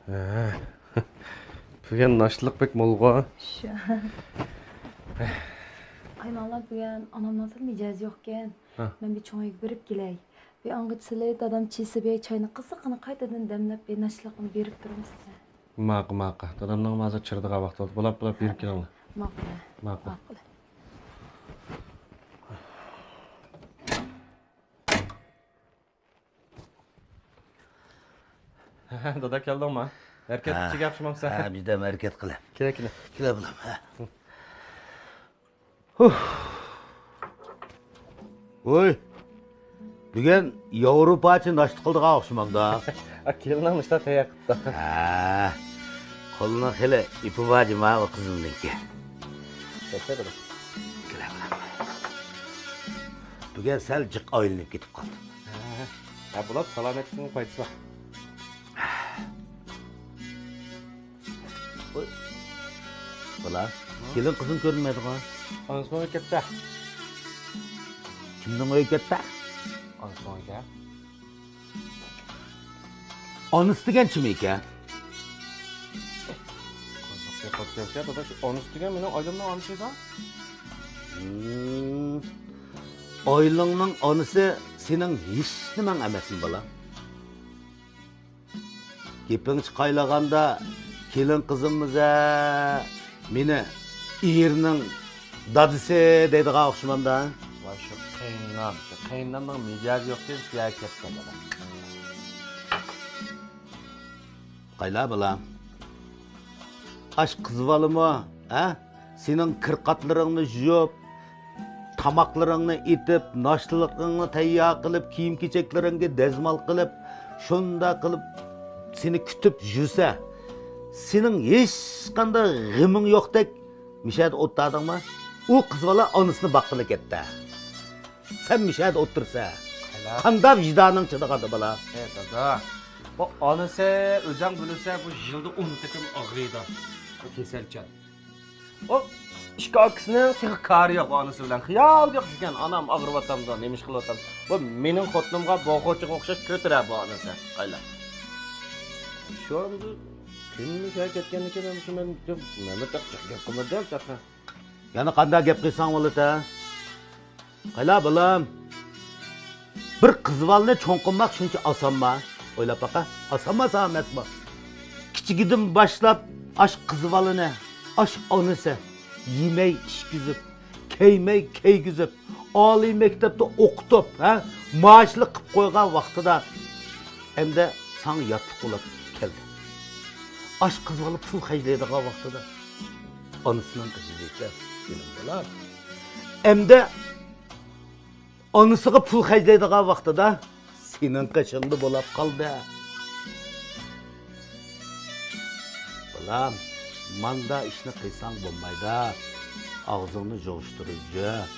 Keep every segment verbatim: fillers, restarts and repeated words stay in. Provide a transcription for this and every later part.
ھە. بۈگۈن ناشتىلىق بەك مولغۇ. شۇ. قايناڭلار، بۈگۈن ئانامنىڭ سەل مىجەزى يوقكەن. ھە. مەن بىر چوڭ ئۆيگە بېرىپ كېلەي. بىر ئاڭغىچىسىلى دادام چىسى بىر چاينى قىزىققىنا قايتىدىن دەملەپ، بىر ناشتىلىقنى بېرىپ تۇرىمىز سىلەر. ماقۇل، ماقۇل. دادامنىڭ ھازىر چىرىدىغان ۋاقتى بولدى. بولاپ، بولاپ، بېرىپ كېلىڭلار. ماقۇل. ماقۇل. ماقۇل. دادا، كەلدىڭما؟ ھەرىكەت ھە. كۈچىگە ئوخشىمامسەن؟ ھە، بىردەم ھەرىكەت قىلە. كېلە، كېلە. كېلە، بالام، ھە. ھۇھ. ۋوي، بۈگۈن ياۋروپاچە ناشتا قىلىدىغان ئوخشىمامدا. ئا، كېلىنىڭ ناشتا تەييار قىپتۇ. ھە، قولىنىڭ خېلى ئېپى بار جۇما ئۇ قىزىمنىڭكى. كەلسە، دادا. كېلە، بالام. بۈگۈن سەل جىق ئايلىنىپ كېتىپ قالدىم. ھە، ھە، بولۇپ، سالامەتلىكنىڭ پايدىسى بار. ۋوي. بالا، ھە؟ كېلىن قىزىم كۆرۈنمەيدىغۇ؟ ئانىسىنىڭ ئۆيىگە كەتتى. كىمنىڭ ئۆيىگە كەتتى؟ ئانىسىنىڭ ئۆيىگە. ئانىسى دېگەن كىم ئىكەن؟ قىزىق گەپ قىلىپ كەلسە، دادا، شۇ ئانىسى دېگەن مېنىڭ ئايلىمنىڭ ئانىسى ئىدى. ھىم. ئايلىڭنىڭ ئانىسى سېنىڭ ھېچنېمەڭ ئەمەسمۇ، بالا؟ گېپىڭچە قايلىغاندا، كېلىن قىزىممىز ھە، مېنى ئېرىنىڭ دادىسى دەيدىغان ئوخشىمامدا. ۋاي، شۇ قېيىننام، شۇ قېيىننامنىڭ مىجەزى يوقكەن، شۇ يەرگە كەپتۇ، بالا. قايلا، بالام. ئاش قىزىۋالىمۇ، ھە؟ سېنىڭ كىر-قاتلىرىڭنى يۇيۇپ، تاماقلىرىڭنى ئېتىپ، ناشتىلىقىڭنى تەييار قىلىپ، كىيىم-كېچەكلىرىڭگە دەزمال قىلىپ، شۇنداق قىلىپ سېنى كۈتۈپ يۈرسە، سېنىڭ ھېچقانداق غېمىڭ يوقتەك مىشەدە ئولتۇردۇڭمۇ؟ ئۇ قىزىۋالا ئانىسىنى باققىلى كەتتى. سەن مىشەدە ئولتۇرسا، قانداق ۋىجدانىڭ چىدىغاندۇ، بالا؟ ئە، دادا، بۇ ئانىسى ئۆزەڭ بىلىسە، بۇ يىلدا ئون قېتىم ئاغرىيدۇ بۇ كېسەلچان. ئۇ ئىككى ئاكىسىنىڭ تېخى كارى يوق ئانىسى بىلەن. خىيالى يوق ئىكەن، ئانام ئاغرىۋاتامدۇ، نېمە ئىش قىلىۋاتامدۇ. بۇ مېنىڭ خوتۇنۇمغا بوغۇچىغا ئوخشاش كۆتۈرە بۇ ئانىسى. قايلا. شۇ ئەمدى كۈنمۇ شۇ كەتكەندىكىن، ئەمدى شۇ مەن، مەن تېخى جىق گەپ قىلمىدىم تېخى. يەنە قانداق گەپ قىلساڭ بولىدۇ؟ قايلا، بالام. بىر قىز بالىنى چوڭ قىلماق شۇنچە ئاسانما؟ ئويلاپ باقە، ئاسانما ساڭا ئەمەسما؟ كىچىكىدىن باشلاپ ئاش قىز بالىنى، ئاش ئانىسى، يېمەي ئىچكۈزۈپ، كىيمەي كىيگۈزۈپ، ئالىي مەكتەپتە ئوقۇتۇپ، ھە، مائاشلىق قىلىپ قويغان ۋاقتىدا، ئەمدى ساڭا ياتلىق بولۇپ كەلدى. ئاش قىز بالا پۇل خەجلەيدىغان ۋاقتىدا ئانىسىنىڭ قېشىدا ئىكەن، مېنىڭ بالام. ئەمدى ئانىسىغا پۇل خەجلەيدىغان ۋاقتىدا سېنىڭ قېشىڭدا بولاپ قالدى. بالام، ماندا ئىشنى قىلساڭ بولمايدۇ. ئاغزىڭنى يىغىشتۇرۇپ يۈر.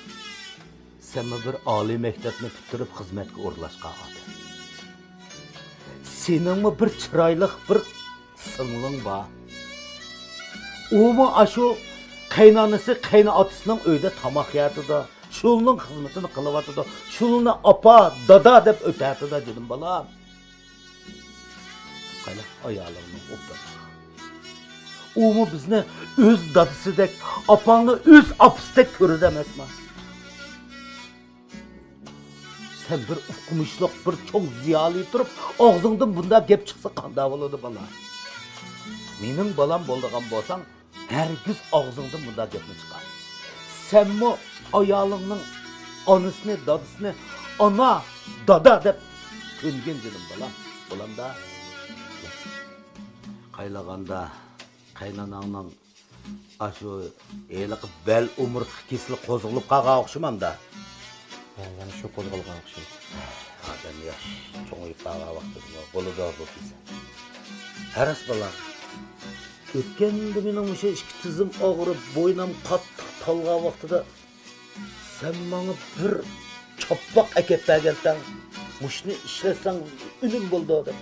سەنمۇ بىر ئالىي مەكتەپنى پۈتتۈرۈپ خىزمەتكە ئورۇنلاشقان ئادەم. سېنىڭمۇ بىر چىرايلىق بىر سىڭلىڭ بار. ئۇمۇ ئاشۇ قەينانىسى، قەينىئاتىسىنىڭ ئۆيىدە تاماق يەتىدۇ. شۇلىنىڭ خىزمىتىنى قىلىۋاتىدۇ. شۇلىنى ئاپا، دادا دەپ ئۆتەتىدۇ، جېنىم بالام. قايلا، ئايالىڭنى ئوبدان باق. ئۇمۇ بىزنى ئۆز دادىسىدەك، ئاپاڭنى ئۆز ئاپىسىدەك كۆرىدۇ ئەمەسما؟ سەن بىر ئوقۇمۇشلۇق، بىر چوڭ زىيالىي تۇرۇپ، ئاغزىڭدىن بۇنداق گەپ چىقسا قانداق بولىدۇ، بالا؟ مېنىڭ بالام بولىدىغان بولساڭ، ھەرگىز ئاغزىڭدىن بۇنداق گەپنى چىقار. سەنمۇ ئايالىڭنىڭ ئانىسىنى، دادىسىنى ئانا، دادا دەپ كۆنگىن، جېنىم بالام. بولامدا؟ قايلىغاندا، قايناناڭنىڭ ئاشۇ ھېلىقى بەل ئومۇرتقا كېسىلى قوزغىلىپ قالغان ئوخشىمامدا؟ ھە، يەنە شۇ قوزغالغان ئوخشايدۇ. ئادەم ياش، چوڭىيىپ قالغان ۋاقتىدىمۇ بولىدۇ بۇ كېسەل. ھە راست، بالام. ئۆتكەندە مېنىڭ مۇشۇ ئىككى تىزىم ئاغرىپ، بوينۇم قاتتىق تالغان ۋاقتىدا سەن ماڭا بىر چاپپاق ئەكەپ بەرگەنتەڭ، مۇشۇنى ئىشلەتسەڭ ئۈنۈم بولىدۇ دەپ.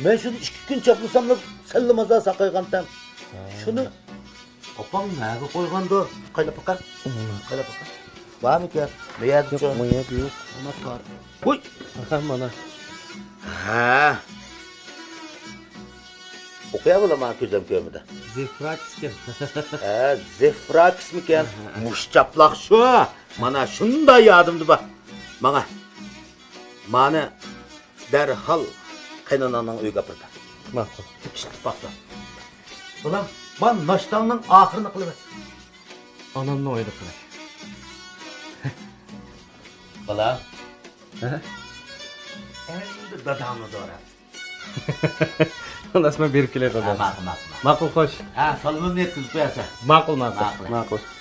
مەن شۇنى ئىككى كۈن چاپلىساملا سەللىمازا ساقايغانتەڭ. ھە. شۇنى ئاپاڭ نەگە قويغاندۇ؟ قايلاپ باقار. مانا. قايلاپ باقار. بارمىكەن؟ بۇ يەردىچۇ؟ يوق، بۇ يەردە يوق. مانا تار. ۋوي! ھە، مانا. ھە. ئوقۇيا بولا ماڭا كۆزۈم كۆرمىدى. زىفراكسكەن. ھە، زىفراكسمىكەن؟ مۇشۇ چاپلاق شۇ. مانا شۇنداق يادىمدا بار. ماڭا. مانى دەرھال قېيىنئاناڭنىڭ ئۆيىگە ئاپىرىپ بەر. ماقۇل. ئىشلىتىپ باقسا. بالام، مانا ناشتاڭنىڭ ئاخىرىنى قىلىۋەت. ئانامنىڭ ئۆيىدە قىلاي. بالام. ھە؟ ئەمدى داداڭنى دوراپ. خالاس، مەن بېرىپ كېلەي، ھە، دادا. ماقۇل، ماقۇل، ماقۇل. ماقۇل، خوش. ھە، سالىمىمنى يەتكۈزۈپ قويارسەن. ماقۇل، ماقۇل. ماقۇل. ماقۇل.